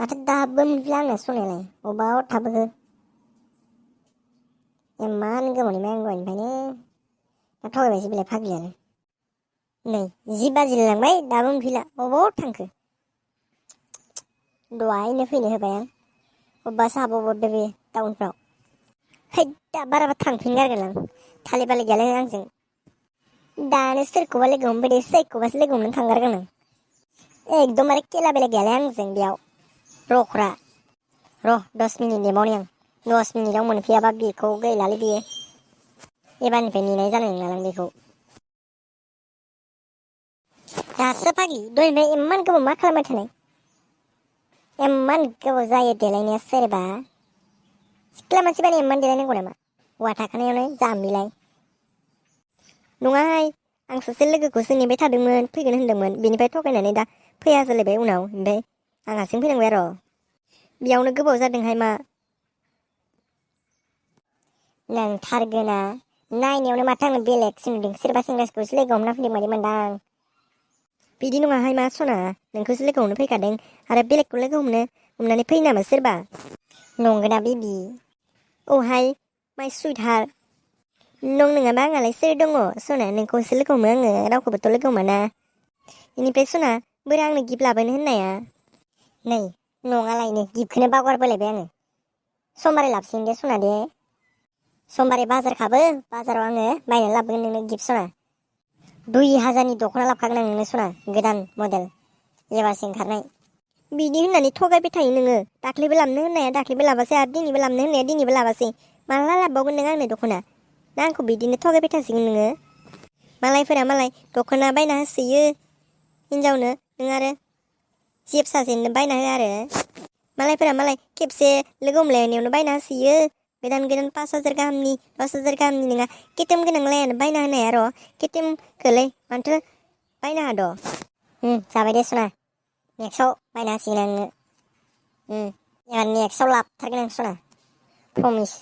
माथो दाबो मोनफैला आंना सनायालाय अबाव थाबोखो इमान गोबावनि दहायनिफ्रायनो दा थगायबायसो बेलाय फाग्लियानो नै 10 बाजिलायलांबाय दाबो मोनफैला अबाव थांखो दहायनो फैनो होबाय आं अबेबासो हाबावदो बे टाउनफ्राव है दा बाराबा थांफिन गारगोन आं थाले बाले गैयालाय आंजों दानो सोरखौबा लोगो हमबाय सोरखौबासो लोगो हमनो थांगारगोन आं एकदमबारे केला बेला गैयालाय आंजों बेयाव रख्रा र' 10 मिनिट नेबावनि आं 10 मिनिटाव मोनफैयाबा बेखौ गैलालै बेयो एबारनिफ्राय नेनाय जानाय नंला आं बेखौ दासो फाग्लि दहायनिफ्राय इमान गोबाव मा खालामबाय थानाय इमान गोबाव जायो देलायनाया सोरबा सिख्ला मानसिबानो इमान देलायनांगौ नामा हौवा थाखानायावनो जाम्बिलाय नङाहाय आं सासे लोगोखौसो नेबाय थादोंमोन फैगोन होनदोंमोन बेनिफ्राय थगायनानै दा फैया जालायबाय उनाव ओमफ्राय आं हारसिं फैनांबाय र' बेयावनो गोबाव जादोंहाय मा नोंथारगोना नायनायावनो माथो आंनो बेलेगसो नुदों सोरबा सेंग्रा सिख्लाखौसो लोगो हमना फैदों बायदि मोनदां बिदि नङाहाय मा सना नोंखौसो लोगो हमनो फैखादों आरो बेलेगखौ लोगो हमनानै फैयो नामा सोरबा नंगौना बेबि औहाय माय सुइटहार्ट नों नङाबा आंहालाय सोर दङ सना नोंखौसो लोगो हमो आङो रावखौबोथ' लोगो मोना बेनिफ्राय सना बोरै आंनो गिफ्ट लाबोनो होननाया नै नङालायनो गिफ्टखौनो बावगारबोलायबाय आङो समबारै लाबोसिगोन दे सना दे समबारै बाजारखाबो बाजाराव आङो बायनानै लाबोगोन नोंनो गिफ्ट सना 2000नि दख'ना लाबोखागोन आं नोंनो सना गोदान मडेल एबारसो ओंखारनाय बिदि होननानै थगायबाय थायो नोङो दाख्लैबो लाबोनो होननाया दाख्लैबो लाबासै आरो दिनैबो लाबोनो होननाया दिनैबो लाबासै माला लाबोबावगोन नों आंनो दख'ना ना आंखौ बिदिनो थगायबाय थासिगोन नोङो मालायफोरा मालाय दख'ना बायना होसोयो हिनजावनो नों आरो जेब सासेनो बायना हो आरो मालायफोरा मालाय खेबसे लोगो हमलायनायावनो बायना होसोयो गोदान 5000 गाहामनि 10000 गाहामनि नङा केटिएम गोनांलायानो बायना होनाया र' केटिएमखौलाय मानोथो बायना हाद' जाबाय दे सना नेक्स्टआव बायना होसिगोन आं नोंनो एबार नेक्स्टआव लाबोथारगोन आं सना प्रमिस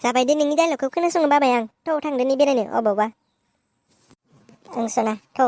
जाबाय दे नोंनि डायलगखौ खोनासंनो बाबाय आं थौ थांदोनि बेरायनो अबावबा ओं सना थौ